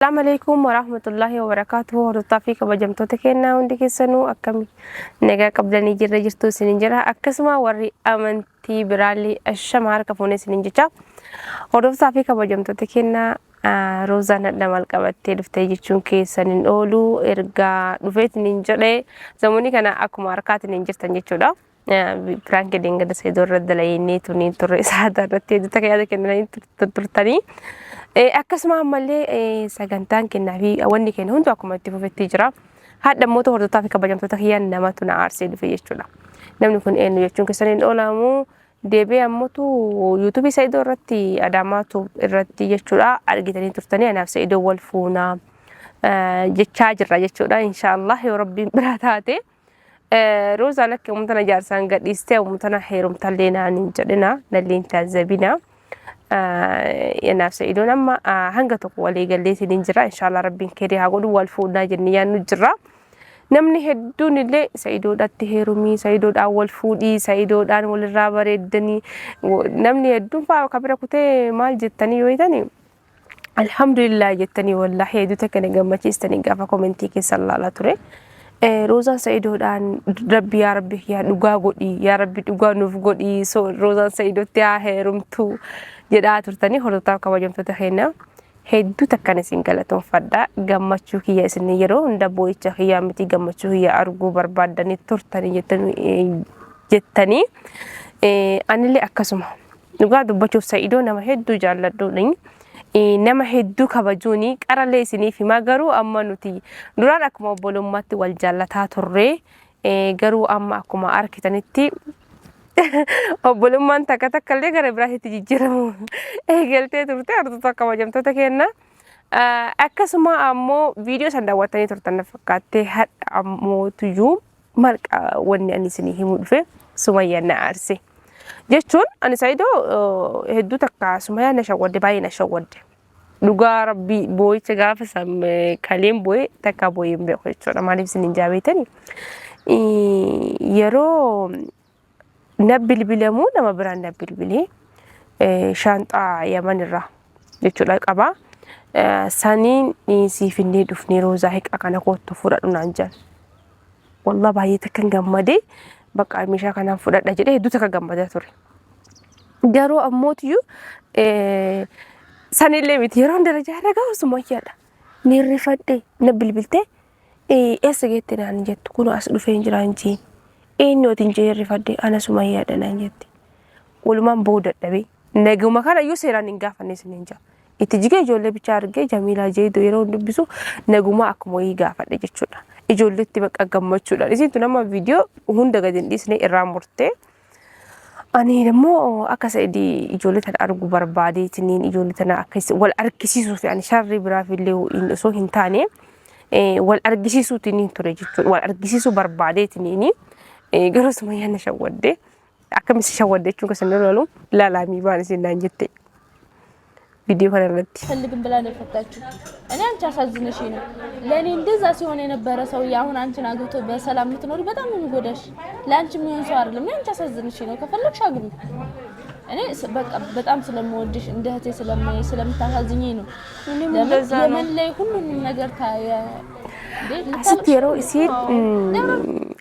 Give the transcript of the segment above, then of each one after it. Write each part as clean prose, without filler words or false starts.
Assalamu alaikum warahmatullahi wabarakatuh. Hordoftoota fi kabajamtoota keenyaa hundi keessanuu akkami nagaa qabdanii jirra jirtu isinin jedha. Akkasuma warri amantii biraallee ashama harka fuunee isinin jecha. Hordoftoota fi kabajamtoota keenyaa Roozaan hadha maal qabattee dhuftee jechuun keessan hin oolu ergaa dhufeetiin hin jedhe zamoonni kana akkuma harkaatiin hin jirtan jechuudha. Piraanki deengada seedoo irra dalayinnee tuni turre isaa irratti hedduu takka yaada kennanii turtanii. Akkasuma ammallee sagantaan kennaa fi wanni kenna hundi akkuma itti fufetti jira. Hadha immoo hordoftoota fi kabajamtoota kiyyaan namatu na aarsee dhufe jechuudha. Namni kun eenyu jechuun keessan hin oolamu. Deebi'ee ammotu yuutuubii Sa'idoo irratti Adaamaatu irratti jechuudha argitanii turtanii anaaf Sa'idoo wal fuunaa jechaa jirra jechuudha. Inshaallah yoo rabbiin biraa taate. Roozaan akka uumtana jaarsaan gadhiistee uumtana heerumtallee naan hin jedhina nallee hin taazzabina. Anaaf Sa'idoon amma hanga tokko walii galleetiin hin jira. Inshaallah rabbiin keerii haa godhu wal fuudhnaa jennee yaadnu jirra. Namni hedduun illee Sa'idoodhaatti heerumii, Sa'idoodhaan wal fuudhii, Sa'idoodhaan walirraa bareeddanii namni hedduun fa'aa ka bira kutee maal jettanii yoo jetani alhamdulillah jettanii wallaahi hedduu takka na gammachiistanii gaafa komentii keessan laalaa ture. Roozaan Sa'idoodhaan rabbi yaa rabbi yaa dhugaa godhii yaa rabbi dhugaa nuuf godhii Roozaan Sa'idootti haa heerumtu jedhaa turtanii hordoftoota kabajamtoota keenya. Hedduu takkan isin galatoomfadha. Gammachuu kiyya isin yeroo hunda boo'icha kiyyaa miti gammachuu kiyya arguu barbaaddanii turtanii jettanii anillee akkasuma dhugaa dubbachuuf Sa'idoo nama hedduu jaalladhuudhaan nama hedduu kabajuuni qarallee isiniif himaa garuu amma nuti duraan akkuma obbolummaatti wal jaallataa turre garuu amma akkuma argitanitti obbolummaan takka takka illee gara biraatti jijjiiramu eegaltee turte hordoftoota kabajamtoota keenya. Akkasuma ammoo viidiyoo san daawwattanii turtan na fakkaattee hadha ammootuyyuu maal wanni ani isinii himuu dhufe Sumayyaan na aarse. Jechuun ani Saayidoo hedduu takka Sumayyaan na shawwadde baay'ee na shawwadde. Dhugaa rabbii boo'icha gaafa san kaleen boo'e takka boo'ee hin beeku jechuudha. Maaliif isin hin jaabeetani? Yeroo na bilbilamu nama biraan na bilbilee shaanxaa Yaman irraa jechuudha qaba. Saniin siif innee dhufnee roozaa hiqa kana koottu fudhadhu naan jedhan. Wallah baay'ee takkan gammadee bakka meeshaa kanaan fudhadha jedhee hedduu takka gammadaa ture. Garuu ammootiyyuu sanillee miti yeroo darajaa irra gahu sumayyaadha. Ni rifadhe na bilbiltee eessa geette naan jettu kun as dhufee hin jiraan jeen. Eenyuutiin jee rifadhe ana sumayyaadha naan jette. Walumaan ba'uu dadhabee naguma kana iyyuu seeraan hin gaafanne isiniin jaa. Itti jigee ijoollee bichaa argee Jamiilaa jee yeroo dubbisu nagumaa akkuma wayii gaafadhe jechuudha. Ijoolleetti bakka gammachuudhaan isiin tun amma viidiyoo hunda gadi hin dhiisne irraa murtee. Ani immoo akka Sa'idii ijoollee tana arguu barbaadeetiniin ijoollee tana akka wal argisiisuuf ani sharrii biraaf illee osoo hin taane wal argisiisuutiin ture jechuudha. Wal argisiisuu barbaadeetiniin garuu Sumayyaan na shawwadde. Akkamitti si shawwadde jechuun keessan irra laalu laalaamii baan isin naan jette viidiyoo kana irratti. ፈልግም ብላ ነው የፈታችው። እኔ አንቺ አሳዝነሽ ነው ለእኔ እንደዛ ሲሆን የነበረ ሰውዬ አሁን አንቺን አግብቶ በሰላም የምትኖሪ በጣም ነው የሚጎዳሽ። ለአንቺ የሚሆን ሰው አይደለም። እኔ አንቺ አሳዝነሽ ነው። ከፈለግሽ አግቢ። እኔ በቃ በጣም ስለምወድሽ እንደ እህቴ ስለማይ ስለምታሳዝኘኝ ነው። እኔም ለምን እንደዛ ነው። የመን ላይ ሁሉንም ነገር ታየ Asitti yeroo isiin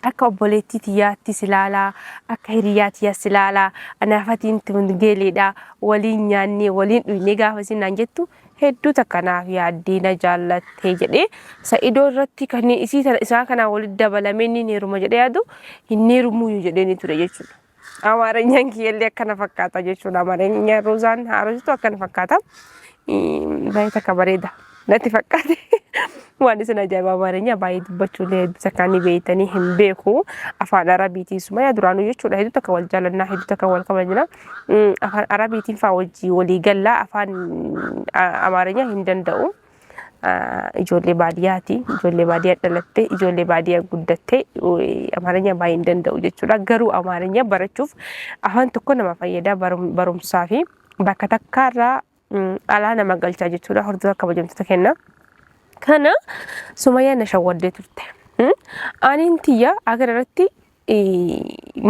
akka obboleettii tiyyaatti si ilaalaa, akka hiriyaa tiyyaa si ilaalaa, anaafatiin tun geeleedha, waliin nyaannee waliin dhugnee gaafa isin naan jettu hedduu takka naaf yaaddee na jaallattee jedhee Sa'idoo irratti kan isii tana isaa kanaa walitti dabalamee inni heeruma jedhee yaadu hin heerumuyyuu jedhee ni ture jechuudha. Amaaranyaan kiyyallee akkana fakkaata jechuudha. Amaaranyaan Roozaan haarositu akkana fakkaata. Baay'ee takka bareeda natti fakkaate. Waan isin ajaa'iba Amaaranya baay'ee dubbachuullee hedduu takka ni beektanii hin beeku. Afaan Arabiitiin sumaya duraanuu jechuudha. Hedduu takka wal jaalannaa hedduu takka wal kabajna. Afaan Arabiitiin faa wajjii walii gallaa afaan Amaaranya hin danda'u. Ijoollee baadiyyaati. Ijoollee baadiyyaa dhalatte, ijoollee baadiyyaa guddatte Amaaranya baay'ee hin danda'u jechuudha. Garuu Amaaranya barachuuf afaan tokko nama fayyada barumsaa fi bakka takkaarraa alaa nama galchaa jechuudha. Hordofaa kabajamtoota kenna. Kana Sumayyaan na shawwaddee turte. Aniin tiyya agar irratti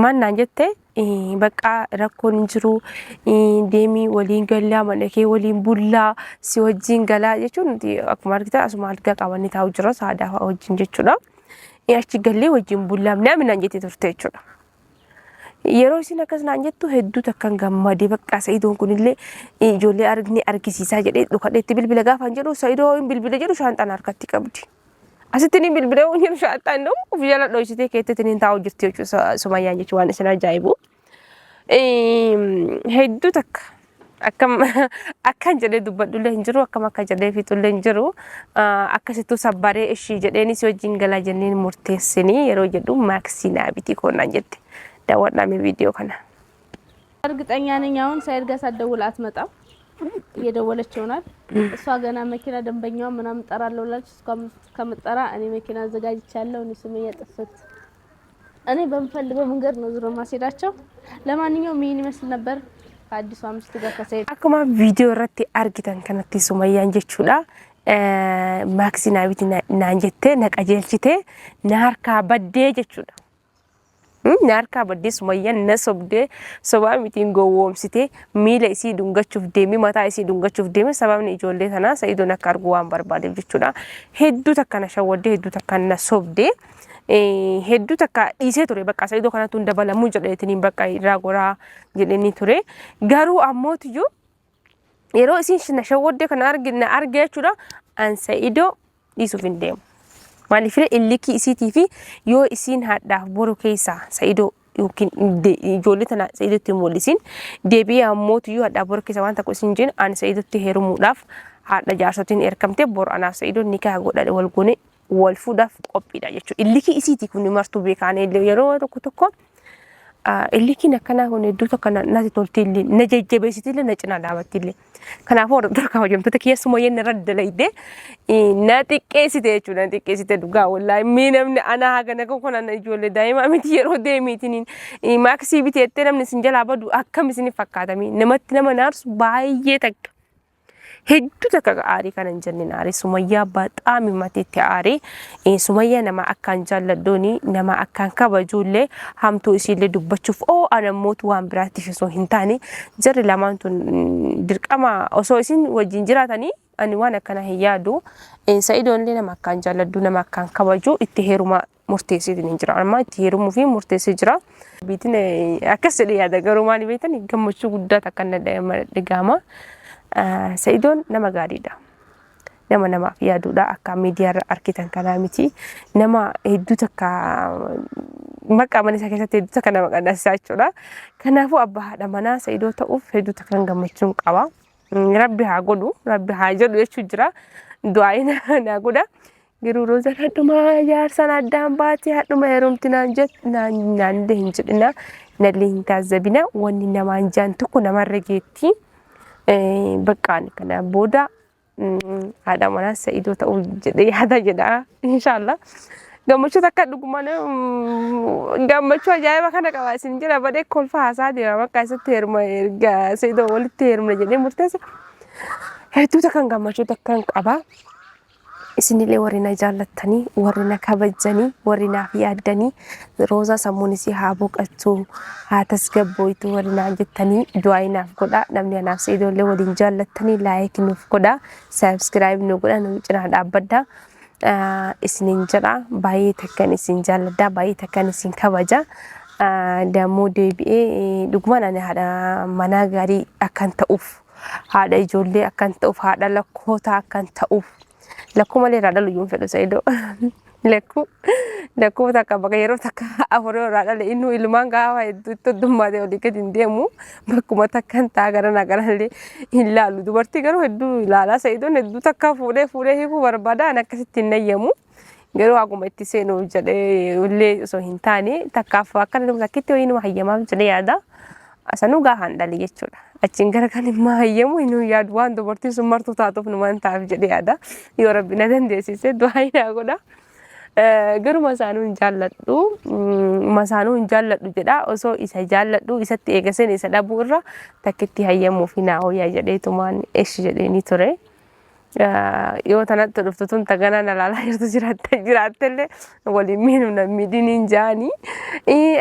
maal naan jette Bakka rakkoon hin jiru deemii waliin gallaa mana kee waliin bullaa si wajjin galaa jechuun nuti akkuma argitan asuma algaa qabannee taa'u jira saadaa fa'a wajjin jechuudha. Achi gallee wajjin bullaa minaamin naan jettee turte jechuudha. Yeroo isin akkas naan jettu hedduu takkan gammadee bakka Sa'idoon kunillee ijoollee argne argisiisaa jedhee dhukadhee itti bilbila gaafaan jedhu Sa'idoo hin bilbila jedhu shaanxaan harkatti qabdi. Asitti ni bilbila hin jedhu shaanxaan immoo of jala dhoysitee keetteetiin hin taa'u jirti jechuudha Sumayyaan jechuun waan isin ajaa'ibu. Hedduu takka akkam akkan jedhee dubbadhullee hin jiru akkam akka jedhee fixullee hin jiru akkasittuu sabbaree ishii jedheenis wajjin galaa jenneen murteessinii yeroo jedhu maaksii naa bitii koonnaan jette daawwadhaa mee viidiyoo kana. እርግጠኛ ነኝ አሁን ሳይድ ጋር ሳትደውል አትመጣም። እየደወለች ይሆናል። እሷ ገና መኪና ደንበኛዋ ምናምን ጠራለሁ ብላለች። እሷ ከምጠራ እኔ መኪና አዘጋጅቻለሁ። እኔ ስሜ ጥፍት እኔ በምፈልገው መንገድ ነው ዙሮ ማስሄዳቸው። ለማንኛውም ይህን ይመስል ነበር ከአዲሷ ሚስት ጋር ከሰይድ Akkuma viidiyoo irratti argitan kanatti Sumayyaan jechuudha. Maaksii naa biti naan jettee na qajeelchitee na harkaa baddee jechuudha. Na harkaa baddee Sumayyaan na sobdee sobaa mitiin gowwoomsitee miila isii dhungachuuf deemee mataa isii dhungachuuf deemee sababni ijoollee tanaa Sa'idoon akka argu waan barbaadeef jechuudha. Hedduu takka na shawwaddee hedduu takka na sobdee hedduu takka dhiisee ture bakka Sa'idoo kanatti hin dabalamuu jedheetiniin bakka irraa goraa jedheenii ture. Garuu ammootiyyuu yeroo isiin na shawwaddee kana arge na arge jechuudha an Sa'idoo dhiisuuf hin deemu. Maaliif illikii isiitii fi yoo isiin hadhaaf boru keessaa Sa'idoo yookiin ijoollee tana Sa'idootti hin mul'isin deebi'ee ammootiyyuu hadhaaf boru keessa waan tokko isin jeen ani Sa'idootti heerumuudhaaf haadha jaarsotiin erkamte boru anaaf Sa'idoon nikaa godhadhe wal goone wal fuudhaaf qophiidha jechuudha. Illikii isiitii kun martuu beekaan yeroo tokko tokko illikiin akkanaa kun hedduu tokko natti tolti illee na jajjabeessiti illee na cinaa dhaabatti illee. Kanaafuu hordoftoota kabajamtoota kiyya Sumayyaan irra dalayde na xiqqeessite jechuudha na xiqqeessite dhugaa wallaahi mee namni ana hagana kun ana ijoollee daa'ima miti yeroo deemiitiin maaksii biteettee namni isin jalaa badu akkam isin fakkaatamii namatti nama naarsu baay'ee takka. Hedduu takka aarii kana hin jenneen aarii Sumayyaa baxaam himateetti aarii Sumayyaa nama akkaan jaalladhuuni nama akkaan kabajuullee hamtuu isiillee dubbachuuf oo ana mootu waan biraatti osoo hin taane jarri lamaan tun dirqama osoo isin wajjin jiraatanii ani waan akkana hin yaadu. Sa'idoon illee nama akkaan jaalladhu nama akkaan kabaju itti heeruma murteessitiin hin jira. Amma itti heerumuu fi murteessee jira. Biitiin akkas jedhee yaada garuu maali beektan gammachuu guddaa takka na dhagahama. Sa'idoon nama gaariidha. Nama namaaf yaaduudha. Akka miidiyaarra argitan kanaa miti. Nama hedduu takka maqaa mana isaa keessatti hedduu takka nama qannasisaa jechuudha. Kanaafuu abbaa haadha manaa Sa'idoo ta'uuf hedduu takka gammachuun qaba. Rabbi haa godhu, rabbi haa jedhu jechuu jira. Du'aayi naa godha. Garuu Roozaan hadhuma jaarsaan addaan baatee hadhuma heerumti naan jett naan illee hin jedhina. Nallee hin taazzabina. Wanni namaan jaan tokko namarra geetti. Bakka kana booda haadha manaa Sa'idoo ta'uu jedhee yaada jedha inshaallah. Gammachuu takka dhugumaan gammachuu ajaa'iba kana qaba isin jira badee kolfa haasaa deema bakka isatti heeruma erga Sa'idoo walitti heerumna jedhee murteesse. Hedduu takkan gammachuu takkan qaba. Isinillee warri na jaallattanii, warri na kabajjanii, warri naaf yaaddanii Roozaa sammuun isii haa boqattu, haa tasgabbooytu warri naan jettanii du'aa naaf godhaa. Namni anaaf Sa'idoollee waliin jaallattanii like nuuf godhaa, subscribe nu godhaa, nu cinaa dhaabbadhaa. Isinin jedha baay'ee takkan isin jaalladha, baay'ee takkan isin kabaja. Dammoo deebi'ee dhugumaan ani haadha manaa gaarii akkan ta'uuf, haadha ijoollee akkan ta'uuf, haadha lakkootaa akkan ta'uuf lakkuu malee irraa dhalu iyyuu hin fedhu Sa'idoo. Lakkuu lakkuu takka bakka yeroo takka afur irraa dhale inni ilmaan gaafa hedduu itti heddummaate olii gadi hin deemu bakkuma takkan ta'a gara garallee hin laalu. Dubartii garuu hedduu ilaalaa Sa'idoon hedduu takka fuudhee fuudhee hiikuu barbaada ani akkasitti hin nayyamu. Garuu haguma itti seenu jedhee illee osoo hin taane takkaaf akka nama takkitti wayii nama hayyamaaf jedhee yaada. Sanuu gaafaan dhale jechuudha. Achiin gara kan immoo hayyamu hin yaadu waan dubartiin sun martuu taatuuf numaan ta'aaf jedhee yaada. Yoo rabbi na dandeessise du'aa naa godha. Garuu masaanuu hin jaalladhu. Masaanuu hin jaalladhu jedha. Osoo isa jaalladhu isatti eegaseen isa dhabuu irra takkitti hayyamuuf naa wayyaa jedheetumaan eshi jedheeni ture. Yoo tanatti dhuftu tun taganaa na laalaa jirtu jiraatte jiraattellee waliin miidhu na miidhin hin jaanii.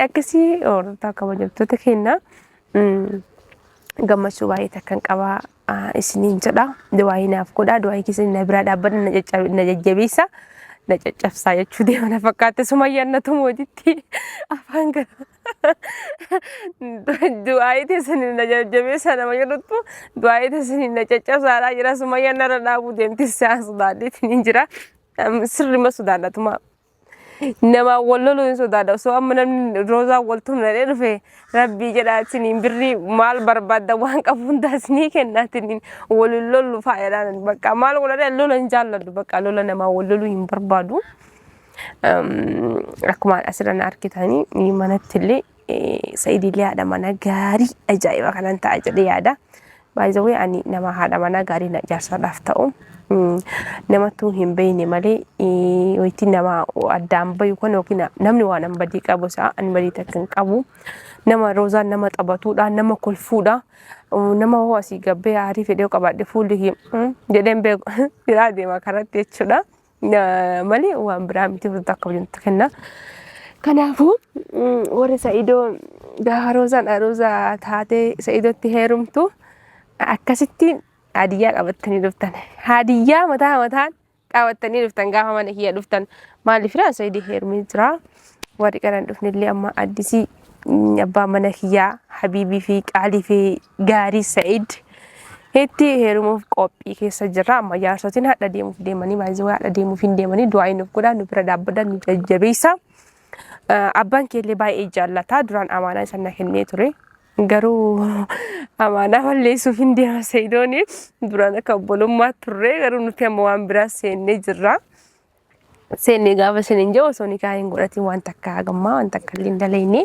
Akkasii hordoftoota kabajamtoota keenya gammachuu baay'ee takkan qabaa isiniin jedha. Du'aayii naaf godhaa du'aayii keessan na biraa dhaabbadha na jajjabeessa na caccabsaa jechuu deema na fakkaatte sumayyaan na tumootitti afaan kana. Du'aayii teessaniin na jajjabeessaa nama jedhuttu du'aayii teessaniin na caccabsaadhaa jira. Sumayyaan narra dhaabuu deemti isaan sodaadheetiin hin jira. Sirrima sodaadhatuma. Namaa wal loluu hin sodaadha. Osoo amma namni roozaa wal tumnadhee dhufe rabbii jedhaatiniin birrii maal barbaadda waan qabu hundaa isinii kennaatiniin wal hin lollu faayadhaan bakka maal godhadhee lola hin jaalladhu bakka lola namaa wal loluu hin barbaadu. Akkuma asirra na argitanii manatti illee Sa'idiillee haadha manaa gaarii ajaa'iba kanan ta'a jedhee yaada. Baay'ee ani nama haadha manaa gaarii na jaarsaadhaaf ta'u namattuu hin beekne malee wayitii nama addaan bayu kan yookiin namni waan an badii qabu isaa ani badii takka hin qabu. Nama roozaan nama taphatuudha nama kolfuudha nama hoo asii gabbee aarii fedhee qabaadhe fuulli jedheen beeku biraa deema karatti jechuudha. Malee waan biraa miti hordoftoota kabajamtoota kenna. Kanaafuu warri Sa'idoo gaafa Roozaan aruuza taatee Sa'idootti heerumtu akkasitti hadiyyaa qabattanii dhuftan. Hadiyyaa mataa mataan qabattanii dhuftan gaafa mana kiyya dhuftan. Maaliif raa Sa'idii heerumee jira. Warri qaran dhufnillee amma addisii abbaa mana kiyyaa Habiibii fi qaalii fi gaarii Sa'id itti heerumuuf qophii keessa jirra. Amma jaarsotiin hadha deemuuf deemanii baay'ee haadha deemuuf hin deemanii du'aa nuuf godhaa nu bira dhaabbadhaa nu jajjabeessa. Abbaan keellee baay'ee jaallata duraan amaanaa isa na kennee ture. Garuu amaanaa balleessuuf hin deema Sa'idooni duraan akka obbolummaa turre garuu nuti amma waan biraa seennee jirra. Seenne gaafa isiniin jedhu osoo nikaa hin godhatin waan takka hagammaa waan takka illee hin dalayne.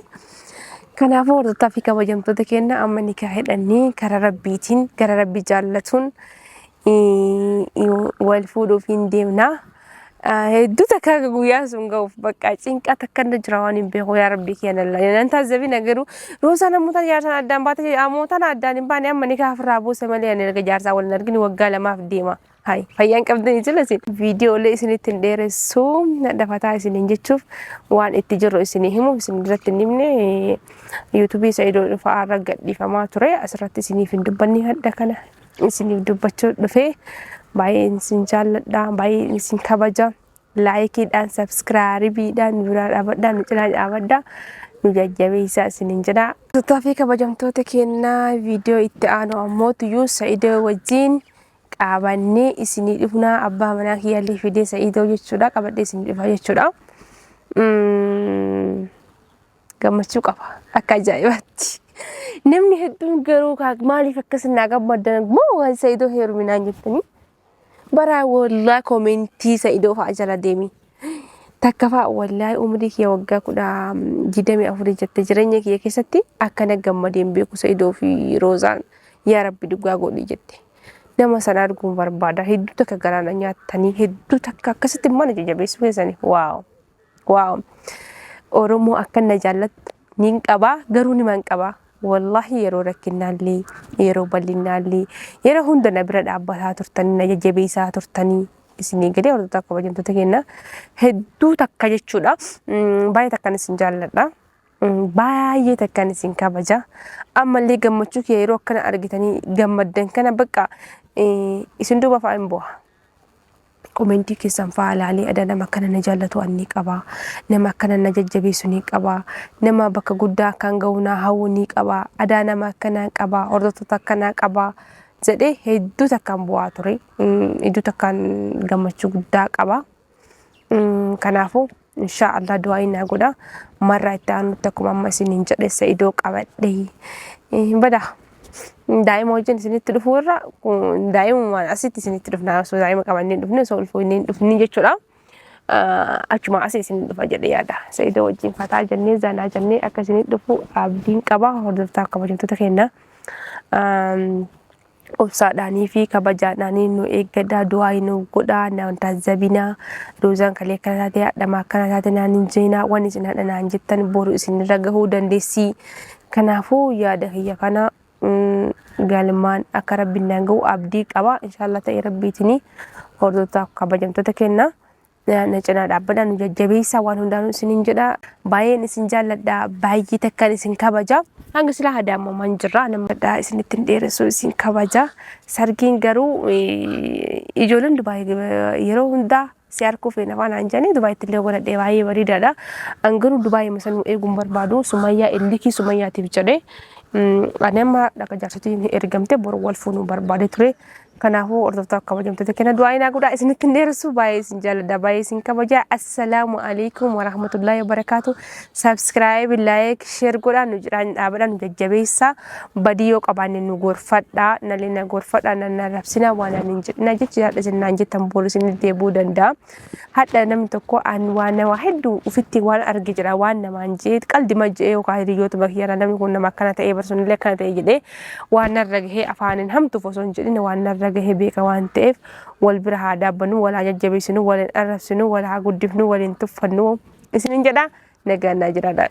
Kanaafuu hordoftoota fi kabajamtoota keenya amma nikaa hidhannee karaa rabbiitiin gara rabbi jaallatuun wal fuudhuuf hin deemna. Hedduu takka akka guyyaan sun ga'uuf bakka cinqaa takka irra jira waan hin beeku yaa rabbii kiyya nalla. Nan taajjabina garuu roozaa namoota jaarsaan addaan baate namoota addaan hin baane amma nikaa ofirraa buuse malee ani erga jaarsaa wal hin argine waggaa lamaaf deema. Hay fayyaan qabdanii jala isin viidiyoolee isinitti hin dheeressu dafataa isiniin jechuuf waan itti jirru isinii himuuf isin irratti hin himne yuutuubii Sa'idoo dhufaa irra gadhiifamaa ture asirratti isiniif hin dubbanne hadda kana isiniif dubbachuu dhufee baay'een isin jaalladha baay'een isin kabaja laayikiidhaan sabskiraaribiidhaan nu biraa dhaabadhaa nu cinaa dhaabadhaa nu jajjabeessaa isiniin jedha. Hordoftoota fi kabajamtoota keenyaa viidiyoo itti aanu ammoo tuyyuu Sa'idoo wajjin qabannee isinii dhufnaa abbaa manaa kiyyaallee fidee Sa'idoo jechuudha qabadhee isinii dhufa jechuudha. Gammachuu qaba akka ajaa'ibaatti. Namni hedduun garuu maaliif akkas naa gammaddan moo waan Sa'idoo heeruminaan jettanii baraa wallaa komentii Sa'idoo fa'a jala deemi. Takka fa'a wallaahi umrii kiyya waggaa kudha digdamii afurii jette jireenya kiyya keessatti akkana gammadeen beeku Sa'idoo fi Roozaan yaa rabbi dhugaa godhi jette. Nama sana arguun barbaada. Hedduu takka garaa na nyaattanii hedduu takka akkasitti immoo na jajjabeessuu keessanii waaw waaw Oromoo akka na jaallattu nin qabaa garuu niman qabaa. Wallaahi yeroo rakkinnaallee yeroo bal'innaallee yeroo hunda na bira dhaabbataa turtanii na jajjabeessaa turtanii isinii galee hordoftoota kabajamtoota keenya hedduu takka jechuudha. Baay'ee takkan isin jaalladha. Baay'ee takkan isin kabaja. Ammallee gammachuu kiyya yeroo akkana argitanii gammaddan kana bakka isin duuba fa'aa hin bu'a. Komentii keessan fa'aa ilaalee ada nama akkana na jaallatu an ni qaba. Nama akkana na jajjabeessu ni qaba. Nama bakka guddaa akkaan ga'u naa hawwu ni qaba. Adaa nama akkanaa qaba. Hordoftoota akkanaa qaba. Jedhee hedduu takkaan bu'aa ture. Hedduu takkaan gammachuu guddaa qaba. Kanaafuu inshaa Allah du'aa naa godha. Marraa itti aanutti akkuma amma isiniin jedhe Sa'idoo qabadhee bada daa'ima wajjin isinitti dhufuu irra daa'imumaan asitti isinitti dhufna osoo daa'ima qabannee hin dhufne osoo ulfoonnee hin dhufne jechuudha. Achuma asii isin dhufa jedhee yaada. Sa'idoo wajjin fataa jennee zanaa jennee akka isinitti dhufu abdiin qaba hordoftoota kabajamtoota keenya. Obsaadhaanii fi kabajaadhaanii nu eeggadhaa du'aa nu godhaa naan taazzabinaa roozaan kalee akkana taate hadhamaa akkana taate naan hin jeenaa waan isin hadha naan jettan boru isinirra gahuu dandeessi. Kanaafuu yaada kiyya kana Galmaan akka rabbiin naan gahu abdii qaba. Inshaallah ta'ee rabbiitiin hordoftoota kabajamtoota kenna. Na cinaa dhaabbadha nu jajjabeessaa waan hundaanuu isiniin jedha. Baay'een isin jaalladha baay'ee takkaan isin kabaja. Hanga silaa hadaamamaan jirra nama isinitti hin dheeressu isin kabaja. Sargiin garuu ijoolleen Dubaay yeroo hundaa si arkuu feena afaan aan jedhanii Dubaayitti illee godhadhee baay'ee bareedaadha. An garuu Dubaayii sanuu eeguun barbaadu Sumayyaa illikii Sumayyaatiif jedhee ani amma dhaqa jaarsotiin ergamte boru wal fuunuu barbaade ture. Kanaafuu hordoftoota kabajamtoota keenya du'aa inaa godhaa isinitti hin dheeressu baay'ee isin jaalladha baay'ee isin kabaja. Assalaamu alaikum warahmatullahi wabarakaatu. Subscribe, like, share godhaa nu jiraan dhaabadha nu jajjabeessaa. Badii yoo qabaanne nu gorfadhaa nalee na gorfadhaa nan arrabsinaa waan ani hin jedhina jechi hadha isin naan jettan boru isin deebi'uu danda'a. Hadha namni tokko an waan nama hedduu ofitti waan arge jira waan namaan jee qaldima jee yookaan hiriyootuma kiyyarraa namni kun nama akkana ta'ee barsuunillee akkana ta'e jedhee waan narra gahee afaaniin hamtuuf osoo hin jedhin waan narra gahee beeka waan ta'eef wal bira haa dhaabbannu wal haa jajjabeessinu wal hin arrabsinu wal haa guddifnu wal hin tuffannu isinin jedha nagaan naa jiraadha.